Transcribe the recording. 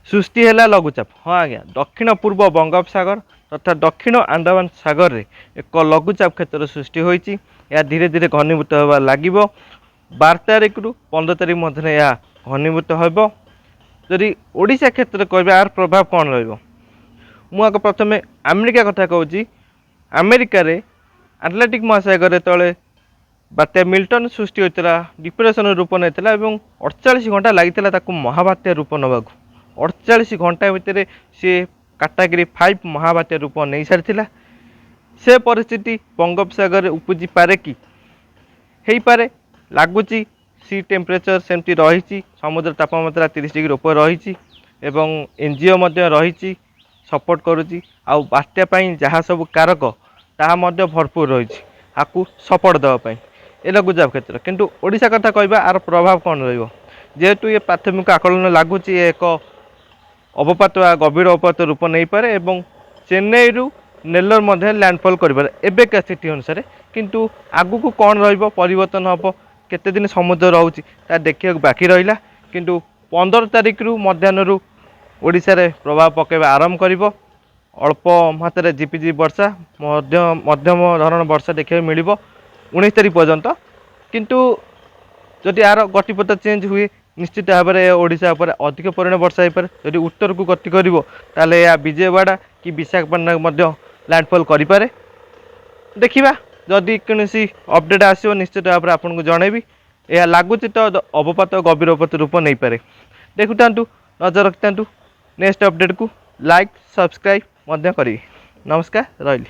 ସୃଷ୍ଟି ହେଲା ଲଘୁଚାପ। ହଁ ଆଜ୍ଞା, ଦକ୍ଷିଣ ପୂର୍ବ ବଙ୍ଗୋପସାଗର ତଥା ଦକ୍ଷିଣ ଆଣ୍ଡାମାନ ସାଗରରେ ଏକ ଲଘୁଚାପ କ୍ଷେତ୍ର ସୃଷ୍ଟି ହୋଇଛି। ଏହା ଧୀରେ ଧୀରେ ଘନୀଭୂତ ହେବା ଲାଗିବ। 12 ତାରିଖରୁ 15 ତାରିଖ ମଧ୍ୟରେ ଏହା ଘନୀଭୂତ ହେବ। ଯଦି ଓଡ଼ିଶା କ୍ଷେତ୍ରରେ କହିବା, ଏହାର ପ୍ରଭାବ କ'ଣ ରହିବ? ମୁଁ ଆଗ ପ୍ରଥମେ ଆମେରିକା କଥା କହୁଛି। ଆମେରିକାରେ ଆଟଲାଣ୍ଟିକ୍ ମହାସାଗରରେ ତଳେ ବାତ୍ୟା ମିଲ୍ଟନ ସୃଷ୍ଟି ହୋଇଥିଲା, ଡିପ୍ରେସନ ରୂପ ନେଇଥିଲା ଏବଂ 48 ଘଣ୍ଟା ଲାଗିଥିଲା ତାକୁ ମହାବାତ୍ୟା ରୂପ ନେବାକୁ। 48 ଘଣ୍ଟା ଭିତରେ ସିଏ କାଟାଗୋରୀ 5 ମହାବାତ୍ୟା ରୂପ ନେଇସାରିଥିଲା। ସେ ପରିସ୍ଥିତି ବଙ୍ଗୋପସାଗରରେ ଉପୁଜିପାରେ କି? ହେଇପାରେ ଲାଗୁଛି। ସି ଟେମ୍ପରେଚର ସେମିତି ରହିଛି, ସମୁଦ୍ର ତାପମାତ୍ରା 30 ଡିଗ୍ରୀ ଉପରେ ରହିଛି ଏବଂ ଏନଜିଓ ମଧ୍ୟ ରହିଛି, ସପୋର୍ଟ କରୁଛି। ଆଉ ବାତ୍ୟା ପାଇଁ ଯାହା ସବୁ କାରକ, ତାହା ମଧ୍ୟ ଭରପୁର ରହିଛି ଆକୁ ସପୋର୍ଟ ଦେବା ପାଇଁ ଏ ଲଘୁଚାପ କ୍ଷେତ୍ର। କିନ୍ତୁ ଓଡ଼ିଶା କଥା କହିବା, ଆର ପ୍ରଭାବ କ'ଣ ରହିବ? ଯେହେତୁ ଏ ପ୍ରାଥମିକ ଆକଳନ ଲାଗୁଛି, ଏ ଏକ ଅବପାତ ବା ଗଭୀର ଅବପାତ ରୂପ ନେଇପାରେ ଏବଂ ଚେନ୍ନାଇରୁ ନେଲୋର ମଧ୍ୟ ଲ୍ୟାଣ୍ଡଫଲ୍ କରିପାରେ ଏବେକା ସ୍ଥିତି ଅନୁସାରେ। କିନ୍ତୁ ଆଗକୁ କ'ଣ ରହିବ, ପରିବର୍ତ୍ତନ ହେବ, କେତେ ଦିନ ସମୁଦ୍ର ରହୁଛି, ତାହା ଦେଖିବାକୁ ବାକି ରହିଲା। କିନ୍ତୁ 15 ତାରିଖରୁ ମଧ୍ୟାହ୍ନରୁ ଓଡ଼ିଶାରେ ପ୍ରଭାବ ପକାଇବା ଆରମ୍ଭ କରିବ। ଅଳ୍ପ ମାତ୍ରାରେ ଝିପିଝିପି ବର୍ଷା, ମଧ୍ୟମ ଧରଣ ବର୍ଷା ଦେଖିବାକୁ ମିଳିବ 19 ତାରିଖ ପର୍ଯ୍ୟନ୍ତ। କିନ୍ତୁ ଯଦି ଏହାର ଗତିପଥ ଚେଞ୍ଜ ହୁଏ, ନିଶ୍ଚିତ ଭାବରେ ଓଡ଼ିଶା ଉପରେ ଅଧିକ ପରିମାଣ ବର୍ଷା ହେଇପାରେ। ଯଦି ଉତ୍ତରକୁ ଗତି କରିବ, ତାହେଲେ ଏହା ବିଜୟୱାଡ଼ା କି ବିଶାଖାପାଟଣାକୁ ମଧ୍ୟ ଲ୍ୟାଣ୍ଡଫଲ୍ କରିପାରେ। ଦେଖିବା, ଯଦି କୌଣସି ଅପଡ଼େଟ୍ ଆସିବ, ନିଶ୍ଚିତ ଭାବରେ ଆପଣଙ୍କୁ ଜଣେଇବି। ଏହା ଲାଗୁଛି ତ ଅବପାତ, ଗଭୀର ଅବପାତ ରୂପ ନେଇପାରେ। ଦେଖୁଥାନ୍ତୁ, ନଜର ରଖିଥାନ୍ତୁ। ନେକ୍ସଟ ଅପଡ଼େଟ୍କୁ ଲାଇକ୍, ସବସ୍କ୍ରାଇବ୍ ମଧ୍ୟ କରିବେ। ନମସ୍କାର, ରହିଲି।